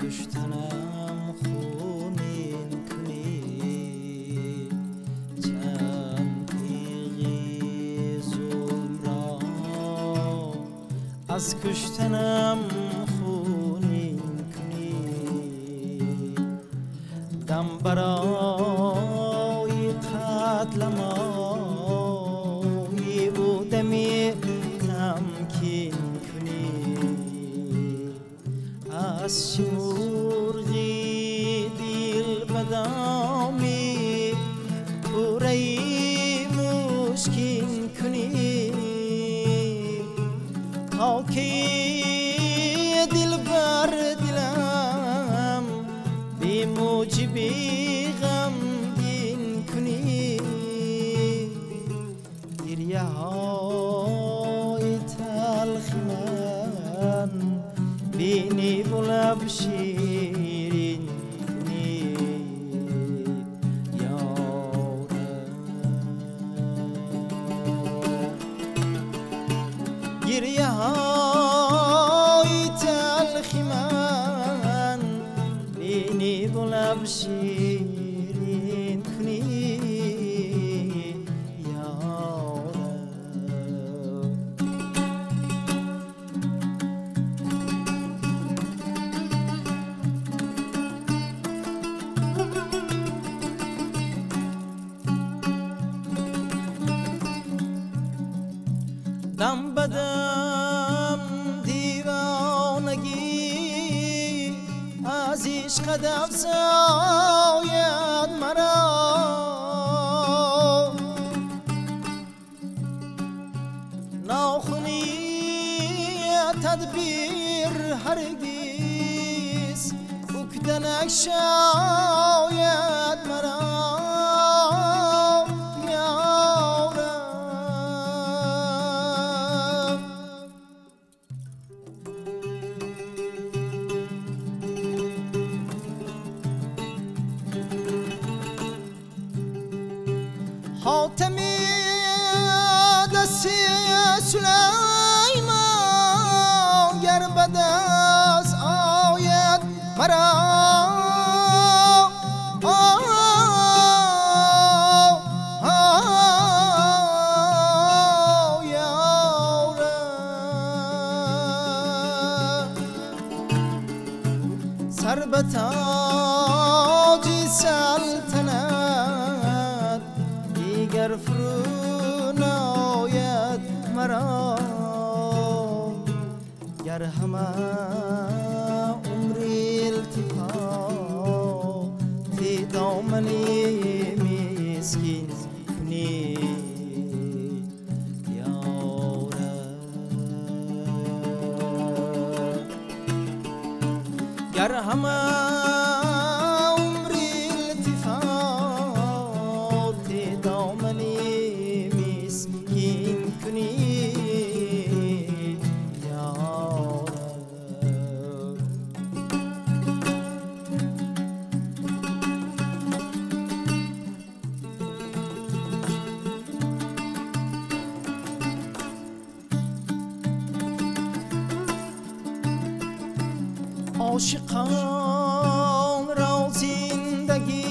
کشتنم خونین کنی چند تیغی ظلم را از کشتنم خونین کنی دم برای قتل مایی بودمی تمکین کنی از شمرغی دل بدامی پوره مشکین کنی تا که دل بر دلم بی موجبی غمگین کنی گریه های تلخ من بینی و لب شیرین کنی یارم گریه های تلخ من بینی و لب شیرین کنی یارم دم بدم دیوانگی از عشق افزاید مرا ناخونی تدبیر هرگز اکدنک شاید مرا حاتمی دست سلیمان گر به دست آید مرا سر به تاج سلطنت دیگر فرو ناید مرا گر همه عمر التفات دامنی مسکین کنی یارم گر همه عمر التفات دامنی مسکین کنی یارم عاشقان را زندگی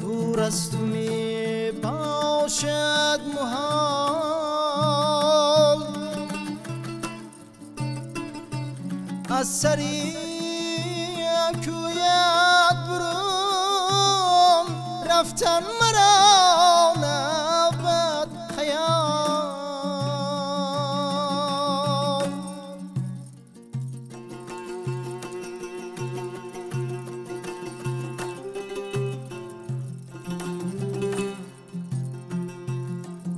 دور از تو می باشد محال از سری کویت برون رفتن مرا نبود خیال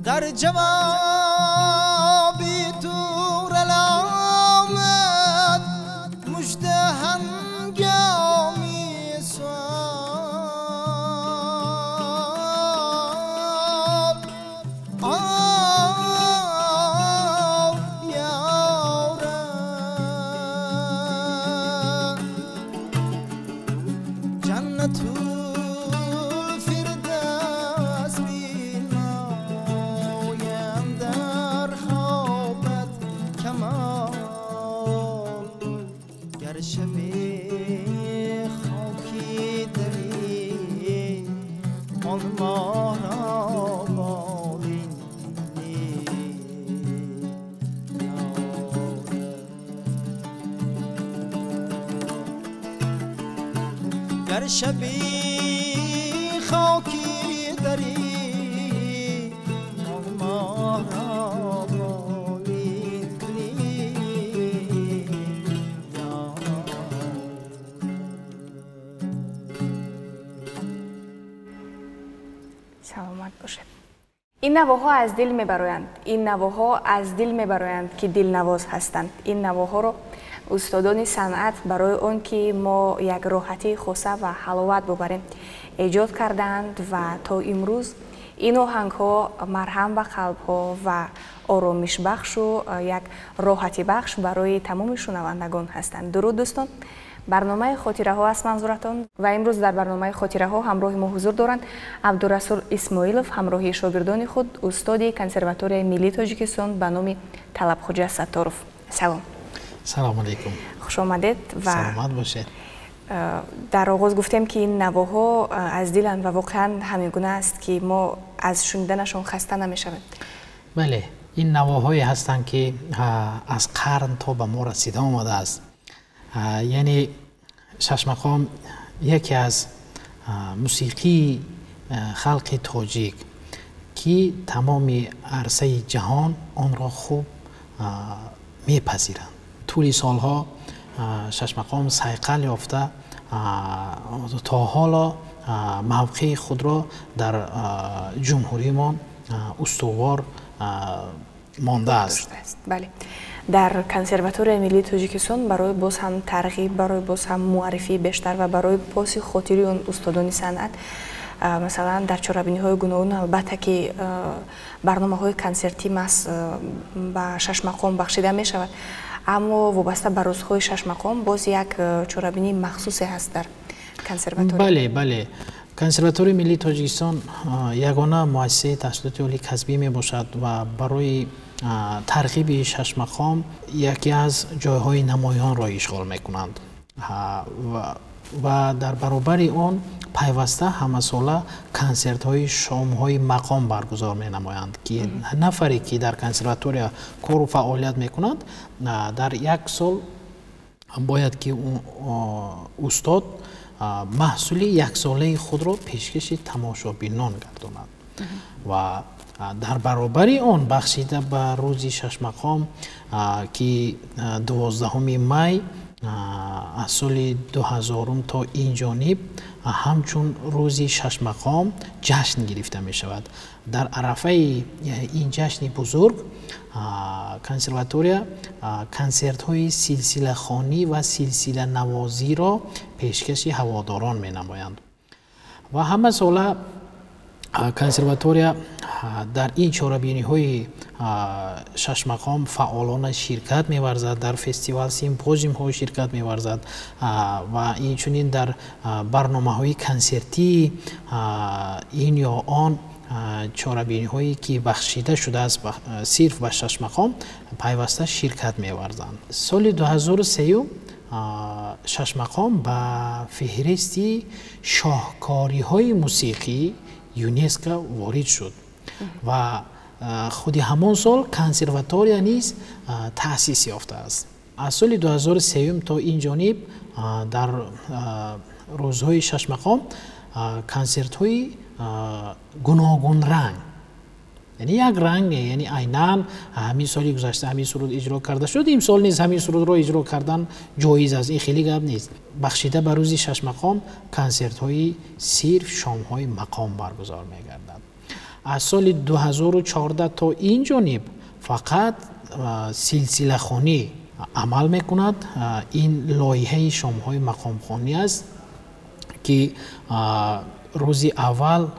در جواب تور الآمد مژده هنگامی سوال آه یارم جنت الفردوس بینایم در خواب Гар шаби хоки дарӣ моҳ ро болин кунӣ. Саломат бошед. Ин навоҳо аз дил мебароянд, ин навоҳо аз дил мебароянд, ки дилнавоз ҳастанд. Ин навоҳоро устодони санъат барои он ки мо як роҳатии хоса ва ҳаловат бубарем эҷод кардаанд ва то имрӯз ин оҳангҳо марҳам ба қалбҳо ва оромишбахшу як роҳатибахш барои тамоми шунавандагон ҳастанд. Дуруд, дӯстон, барномаи хотираҳо аст манзуратон ва имрӯз дар барномаи хотираҳо ҳамроҳи мо ҳузур доранд Абдурасул Исмоилов ҳамроҳи шогирдони худ, устоди Консерваторияи миллии Тоҷикистон ба номи Талабхоҷа Сатторов. Салом. Салом алейкум. Хуш омадед. Ва саломат бошед. Дар оғоз гуфтем, ки ин навоҳо аз диланд ва воқеан ҳамин гуна аст, ки мо аз шуниданашон хаста намешавем. Бале, ин навоҳое ҳастанд, ки аз қарн то ба мо расида омадааст. Яъне шашмақом яке аз мусиқии халқи тоҷик, ки тамоми арсаи ҷаҳон онро хуб мепазиранд. Тӯли солҳо шашмақом сайқал ёфта то ҳоло мавқеи худро дар ҷумҳуримон устувор мондааст. Бале, дар Консерваторияи миллии Тоҷикистон барои боз ҳам тарғиб, барои боз ҳам муаррифии бештар ва барои поси хотири он устодони санъат, масалан, дар чорабиниҳои гуногун, албатта, ки барномаҳои консертӣ маҳз ба шашмақом бахшида мешавад, аммо вобаста ба рӯзҳои шашмақом боз як чорабинии махсусе ҳаст дар консерватория. Бале, Консерваторияи миллии Тоҷикистон ягона муассисаи таҳсилоти олии касбӣ мебошад ва барои тарғиби шашмақом яке аз ҷойҳои намоёнро ишғол мекунанд ва дар баробари он пайваста ҳамасола консертҳои шомҳои мақом баргузор менамоянд, ки нафаре, ки дар консерватория кору фаъолият мекунад, дар як сол бояд ки устод маҳсули яксолаи худро пешкаши тамошобинон гардонад. Ва дар баробари он бахшида ба рӯзи шашмақом, ки 12 май аз соли 2000 то ин ҷониб ҳамчун рӯзи шашмақом ҷашн гирифта мешавад, дар арафаи ин ҷашни бузург консерватория консертҳои силсилахонӣ ва силсиланавозиро пешкаши ҳаводорон менамоянд. Ва ҳама сола консерватория дар ин чорабиниҳои шашмақом фаъолона ширкат меварзад, дар фестивал симпозиумҳо ширкат меварзад ва инчунин дар барномаҳои консертии ин ё он чорабиниҳое, ки бахшида шудааст сирф ба шашмақом, пайваста ширкат меварзанд. Соли 2003 шашмақом ба феҳристи шоҳкориҳои мусиқӣ ЮНЕСКО ворид шуд ва худи ҳамон сол консерватория низ таъсис ёфтааст. Аз соли 2003 то ин ҷониб дар рӯзҳои шашмақом консертҳои гуногунранг, яъне як ранг не, яъне айнан ҳамин соли гузашта ҳамин суруд иҷро карда шуд, имсол низ ҳамин сурудро иҷро кардан ҷоиз аст, ин хеле гап нест. Бахшида ба рӯзи шашмақом консертҳои сирф шомҳои мақом баргузор мегардад. Аз соли 2014 то ин ҷониб фақат силсилахонӣ амал мекунад. Ин лоиҳаи шомҳои мақомхонӣ аст, ки рӯзи аввал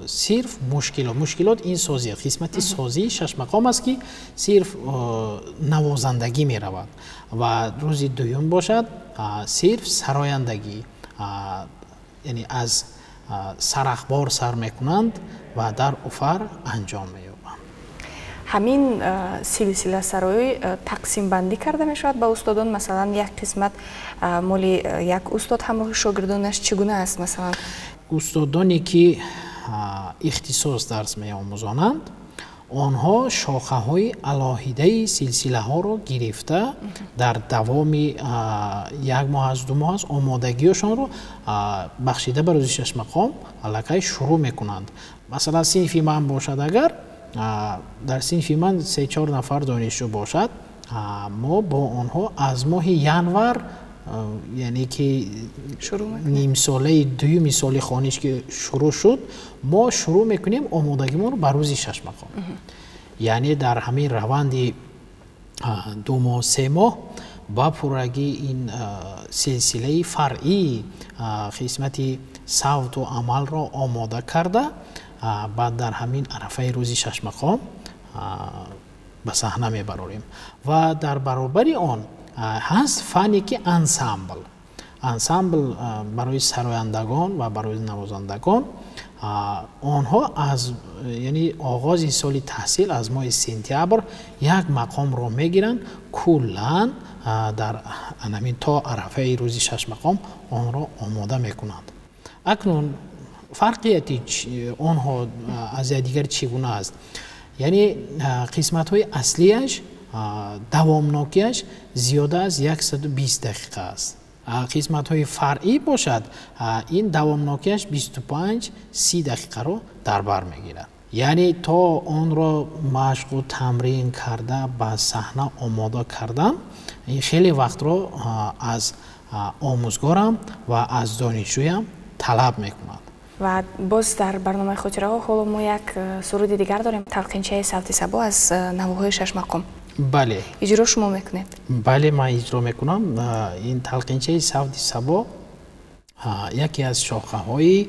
сирф мушкилот, мушкилот ин созӣ, қисмати созии шашмақом аст, ки сирф навозандагӣ меравад, ва рӯзи дуюм бошад сирф сарояндагӣ, яъне аз сарахбор сар мекунанд ва дар уфар анҷом меёбанд. Ҳамин силсиласароӣ тақсимбандӣ карда мешавад ба устодон, масалан, як қисмат моли як устод ҳамроҳи шогирдонаш, чӣ гуна аст, масалан? Устодоне, ки ихтисос дарс меомӯзонанд, Онҳо шохаҳои алоҳидаи силсилаҳоро гирифта дар давоми як моҳ аз 2 моҳ аз омодагиашонро бахшида ба рӯзи шашмақом аллакай шурӯъ мекунанд. Масалан, синфи ман бошад, агар дар синфи ман 3-4 нафар донишҷӯ бошад, мо бо онҳо аз моҳи январ, яъне ки нимсолаи дуюми соли хониш ки шурӯъ шуд, мо шурӯъ мекунем омодагимонро ба рӯзи шашмақом. Яъне дар ҳамин раванди 2 моҳ, 3 моҳ ба пуррагӣ ин силсилаи фаръии қисмати савту амалро омода карда, баъд дар ҳамин арафаи рӯзи шашмақом ба саҳна мебарорем. Ва дар баробари он ҳаст фане ки ансамбл. Ансамбл барои сарояндагон ва барои навозандагон, онҳо аз яъне оғози соли таҳсил аз моҳи сентябр як мақомро мегиранд, куллан дар ҳамин то арафаи рӯзи шашмақом онро омода мекунанд. Акнун фарқияти онҳо аз якдигар чӣ гуна аст? Яъне қисматҳои аслиаш давомнокиаш зиёда аз 120 дақиқа аст. Қисматҳои фаръӣ бошад, ин давомнокиаш 25-30 дақиқаро дар бар мегирад. Яъне то онро машқу тамрин карда ба саҳна омода кардан, ин хеле вақтро аз омӯзгорам ва аз донишҷӯям талаб мекунад. Ва боз дар барномаи хотираҳо ҳоло мо як суруди дигар дорем, талқинчаи савти сабо аз навоҳои шашмақом. Бале. Иҷро шумо мекунед? Бале, ман иҷро мекунам. Ин талқинчаи савти сабо яке аз шохаҳои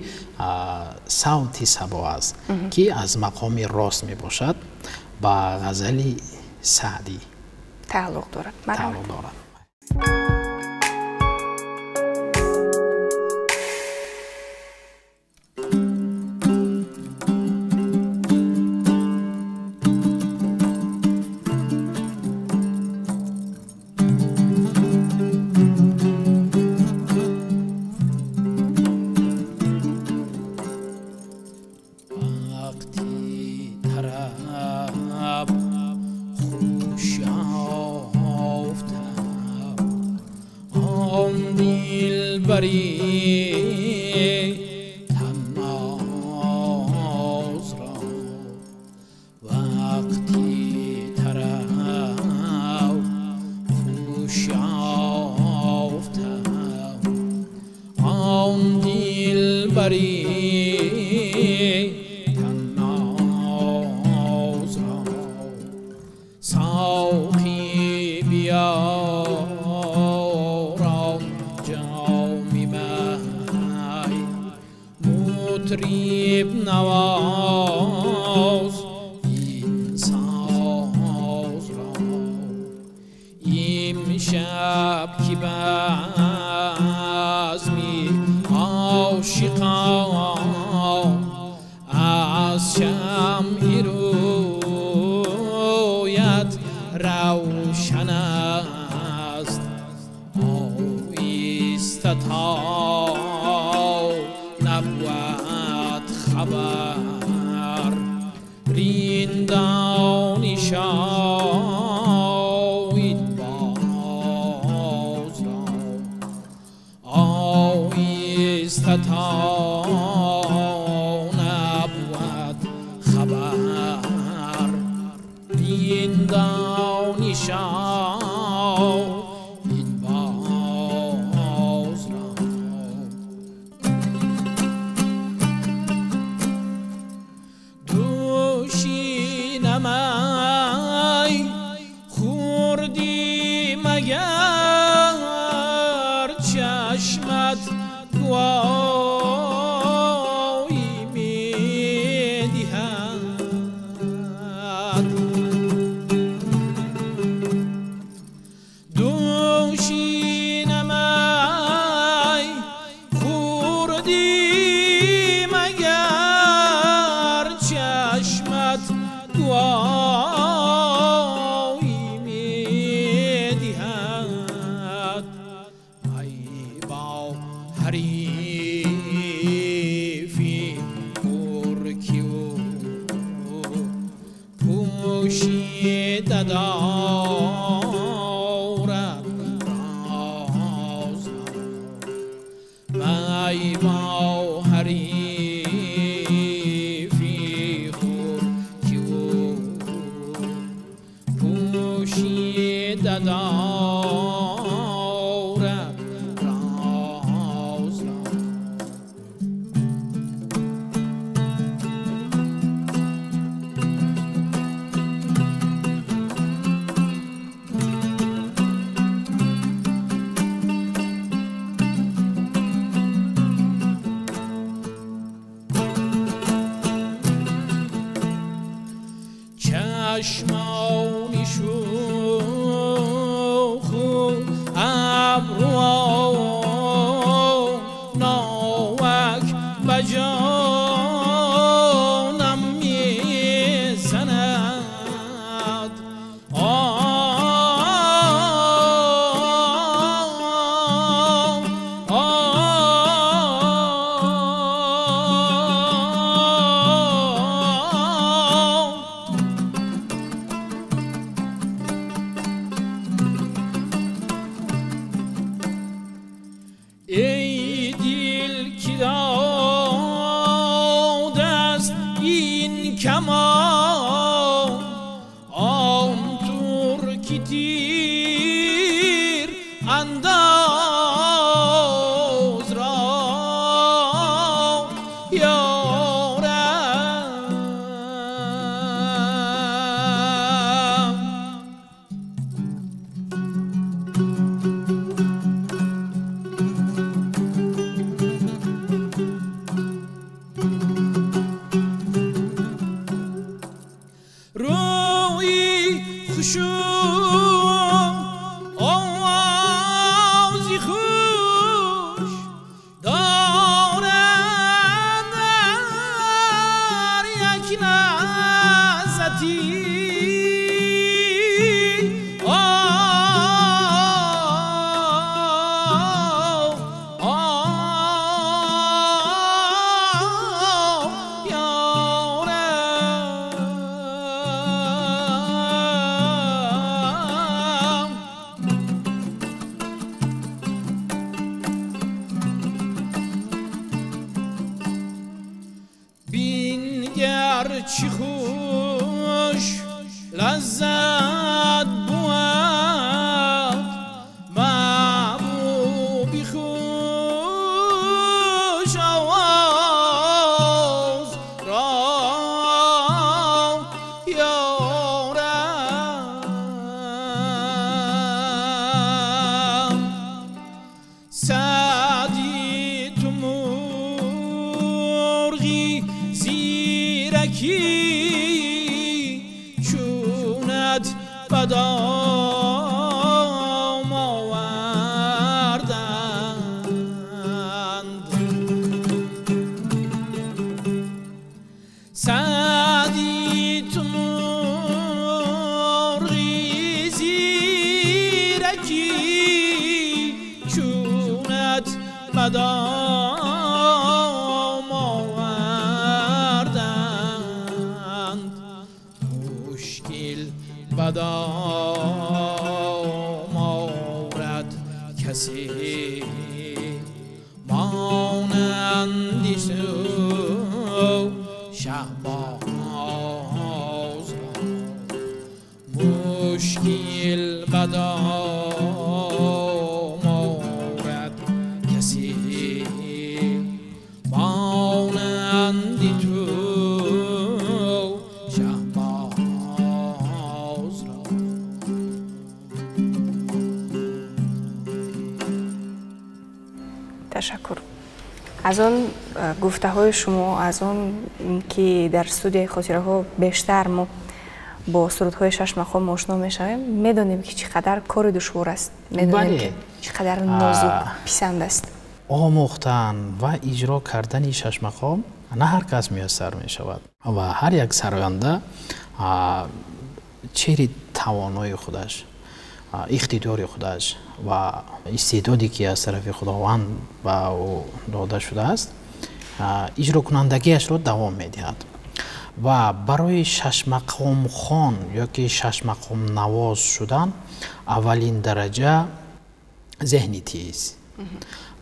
савти сабо аст, ки аз мақоми рост мебошад, ба ғазали Саъдӣ тааллуқ дорад. Тааллуқ дорад. پوشیده دارد راز را، وی با حریفی خود که او پوشیده دارد راز را. چشمانی شوخ و ابروان ناوک به جانم میزند، ای دل که داد است این کمان، آن ترک تیر انداز را یارم. روی خوش و آوازی خوش دارند در یک لحظتی، بینگر چی خوش لذت بود محبوبی خوش آواز را یارم. سعدی تو مرغی زیرکی چونت به دام آوردند، سعدی تو مرغی زیرکی چونت به دام آوردند، مشکل به دام آورد کسی مانند تو شهباز را، مشکل به دام آورد کسی مانند تو شهباز را. Ташаккур. Аз он гуфтаҳои шумо, аз он ки дар студияи хотираҳо бештар мо бо сурудҳои шашмақом ошно мешавем, медонем ки чӣ қадар кори душвор аст, медонем ки чӣ қадар нозук писанд аст. Омӯхтан ва иҷро кардани шашмақом на ҳар кас муяссар мешавад ва ҳар як сароянда чери тавонои худаш, иқтидори худаш ва истеъдоде ки аз тарафи Худованд ба ӯ дода шудааст, иҷрокунандагиашро давом медиҳад. Ва барои шашмақомхон ё ки шашмақомнавоз шудан аввалин дараҷа зеҳни тез,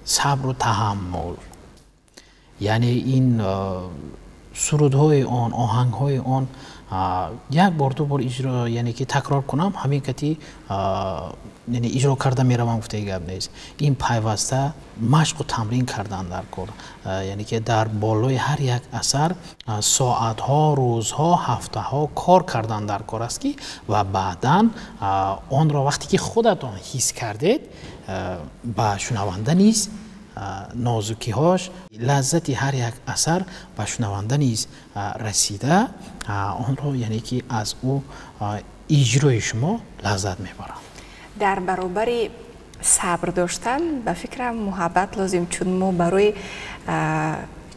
сабру таҳаммул, яъне ин сурудҳои он, оҳангҳои он як бор, ду бор иҷро, яъне ки такрор кунам, ҳамин кати яъне иҷро карда меравам гуфтаи гап нест. Ин пайваста машқу тамрин кардан дар кор, яъне ки дар болои ҳар як асар соатҳо, рӯзҳо, ҳафтаҳо кор кардан дар кор аст, ки ва баъдан онро вақте ки худатон ҳис кардед, ба шунаванда низ нозукиҳош, лаззати ҳар як асар ба шунаванда низ расида, онро, яъне ки аз ӯ иҷрои шумо лаззат мебаранд. Дар баробари сабр доштан, ба фикрам, муҳаббат лозим, чун мо барои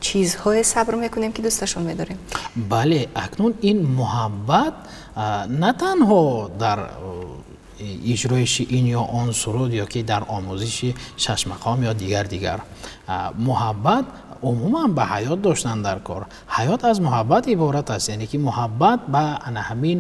чизҳое сабр мекунем, ки дӯсташон медорем. Бале, акнун ин муҳаббат на танҳо дар иҷроиши ин ё он суруд ё ки дар омӯзиши шашмақом ё дигар, муҳаббат умуман ба ҳаёт доштан дар кор. Ҳаёт аз муҳаббат иборат аст, яъне ки муҳаббат ба ана ҳамин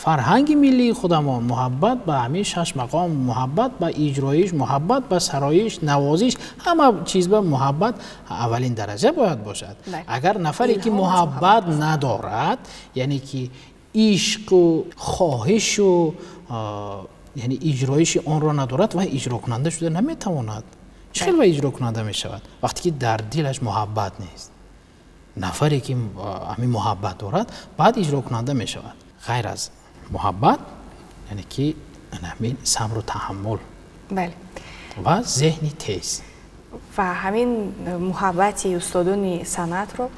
фарҳанги миллии худамон, муҳаббат ба ҳамин шашмақом, муҳаббат ба иҷроиш, муҳаббат ба сароиш, навозиш, ҳама чиз ба муҳаббат аввалин дараҷа бояд бошад. Агар нафаре ки муҳаббат надорад, яъне ки ишқу хоҳишу яъне иҷроиши онро надорад, вай иҷрокунанда шуда наметавонад. Чӣ хел вай иҷрокунанда мешавад, вақте ки дар дилаш муҳаббат нест? Нафаре ки ҳамин муҳаббат дорад, баъд иҷрокунанда мешавад. Ғайр аз муҳаббат, яъне ки ҳамин сабру таҳаммул ва зеҳни тез. Ва ҳамин муҳаббати устодони санъатро,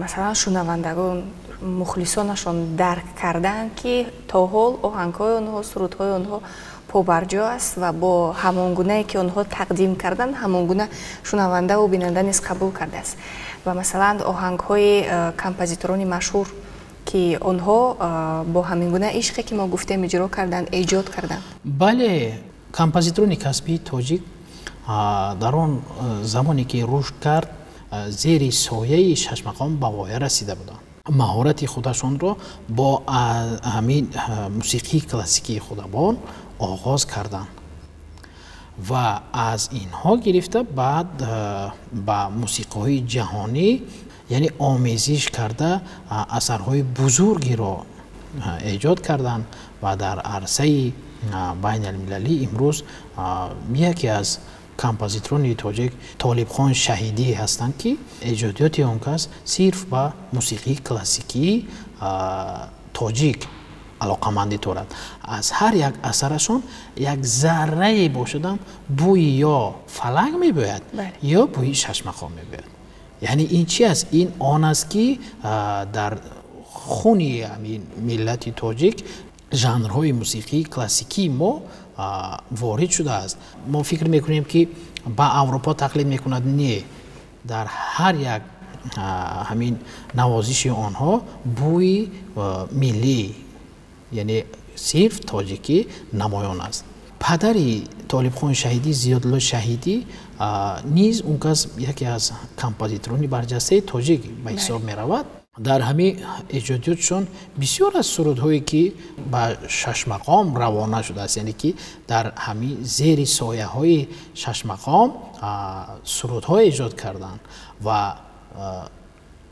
масалан, шунавандагон, мухлисонашон дарк кардаанд, ки то ҳол оҳангҳои онҳо, сурудҳои онҳо побарҷо аст ва бо ҳамон гунае ки онҳо тақдим карданд, ҳамон гуна шунавандаву бинанда низ қабул кардааст. Ва масалан, оҳангҳои композиторони машҳур, ки онҳо бо ҳамин гуна ишқе, ки мо гуфтем, иҷро карданд, эҷод карданд. Бале, композиторони касбии тоҷик дар он замоне ки рушд кард, зери сояи шашмақом ба воя расида буданд. Маҳорати худашонро бо ҳамин мусиқии классикии худамон оғоз карданд ва аз инҳо гирифта баъд ба мусиқиҳои ҷаҳонӣ, яъне омезиш карда, асарҳои бузургеро эҷод карданд. Ва дар арсаи байналмилалӣ имрӯз яке аз композиторони тоҷик Толибхон Шаҳидӣ ҳастанд, ки эҷодиёти он кас сирф ба мусиқии классикии тоҷик алоқамандӣ дорад. Аз ҳар як асарашон як заррае бошадам бӯи ё фалак мебояд, ё бӯи шашмақом мебояд. Яъне ин чи аст? Ин он аст, ки дар хуни ҳамин миллати тоҷик жанрҳои мусиқии классикии мо ворид шудааст. Мо фикр мекунем, ки ба Аврупо тақлид мекунад. Не, дар ҳар як ҳамин навозиши онҳо бӯи миллӣ, яъне сирф тоҷикӣ намоён аст. Падари Толибхон Шаҳидӣ, Зиёдулло Шаҳидӣ низ, он кас яке аз композиторони барҷастаи тоҷик ба ҳисоб меравад. Дар ҳамин эҷодиётшон бисёр аз сурудҳое, ки ба шашмақом равона шудааст, яъне ки дар ҳамин зери сояҳои шашмақом сурудҳо эҷод карданд. Ва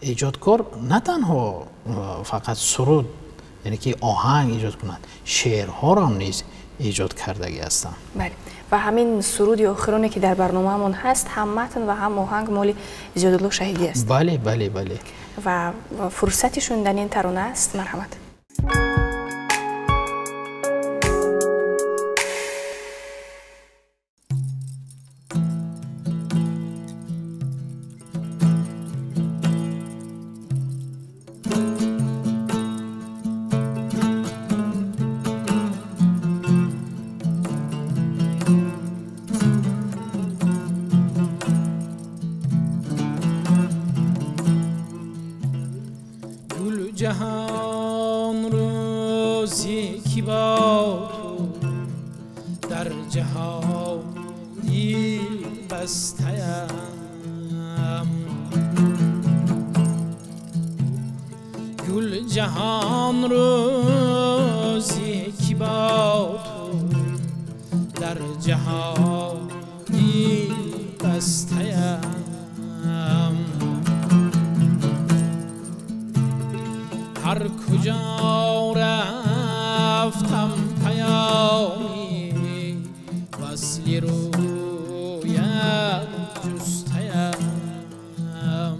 эҷодкор на танҳо фақат суруд, яъне ки оҳанг эҷод кунад, шеърҳоро низ эҷод кардагӣ ҳастанд. Бале, ва ҳамин суруди охироне, ки дар барномаамон ҳаст, ҳам матн ва ҳам оҳанг моли Зиёдулло Шаҳидӣ аст. Бале, бале, бале. Ва фурсати шунидани ин тарона аст, марҳамат. Ҷаҳон рӯзе ки бо ту дар ҷаҳон дил бастаям. جهان روزی که با تو در جهان دل بسته‌ام. هر کجا رفتم پیامی وصل رویت جسته‌ام.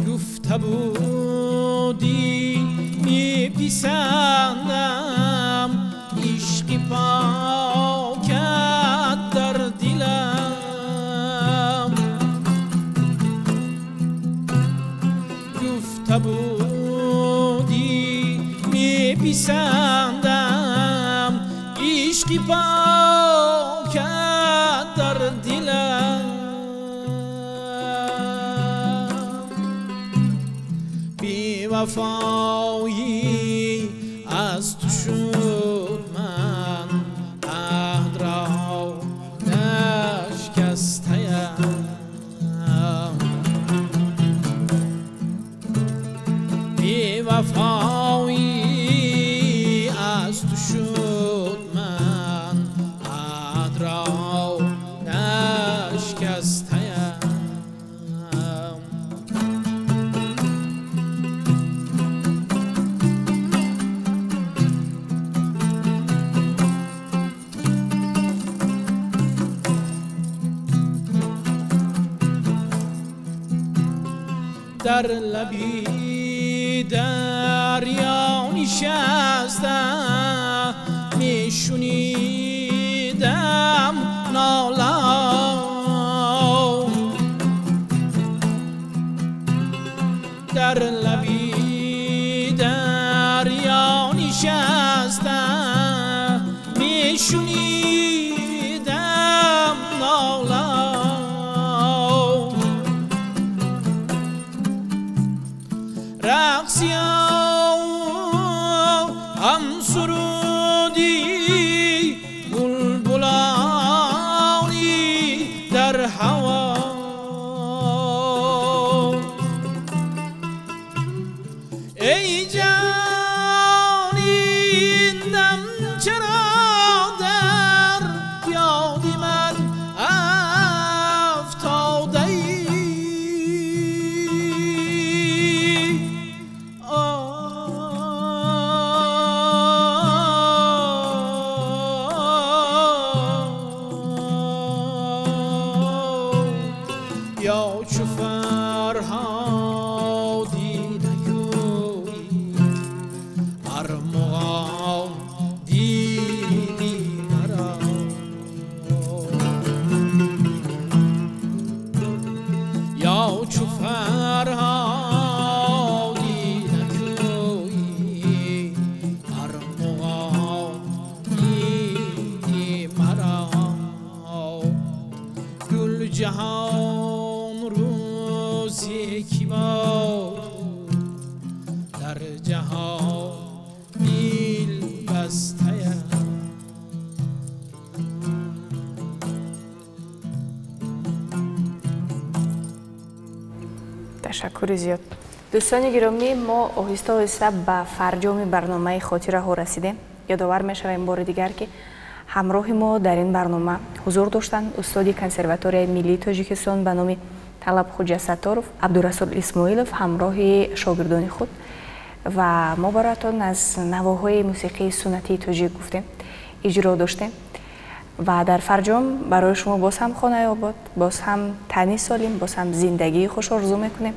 گفته بودی میپسندم عشق پاکت در دلم. گفته بودی میپسندم عشق پاکت در دلم. بی‌وفایی از تو شد من عهد را نشکسته‌ام. بی‌وفایی از تو شد من عهد را نشکسته‌ام. در لبی دریا نشستم میشنیدم ناله. در لبی دریا نشستم میشنیدم ناله. رقصی هم سرودی بلبلانی در هوا. ای جان این دم چرا در یاد من افتاده ای؟ یا چو فرهادی نگویی ارمغان دیدی مرا. یا چو فرهادی نگویی ارمغان دیدی مرا. گل جهان روزی که با تو در جهان دل بسته‌ام. Ташаккури зиёд. Дӯстони гиромӣ, мо оҳиста оҳиста ба фарҷоми барномаи хотираҳо расидем. Ёдовар мешавем бори дигар, ки ҳамроҳи мо дар ин барнома ҳузур доштанд устоди консерваторияи миллии Тоҷикистон ба номи Талаб Хуҷа Сатторов, Абдурасул Исмоилов ҳамроҳи шогирдони худ ва мо бароятон аз навоҳои мусиқии суннатии тоҷик гуфтем, иҷро доштем ва дар фарҷом барои шумо боз ҳам хонаи обод, боз ҳам тани солим, боз ҳам зиндагии хуш орзу мекунем.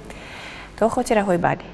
То хотираҳои баъдӣ.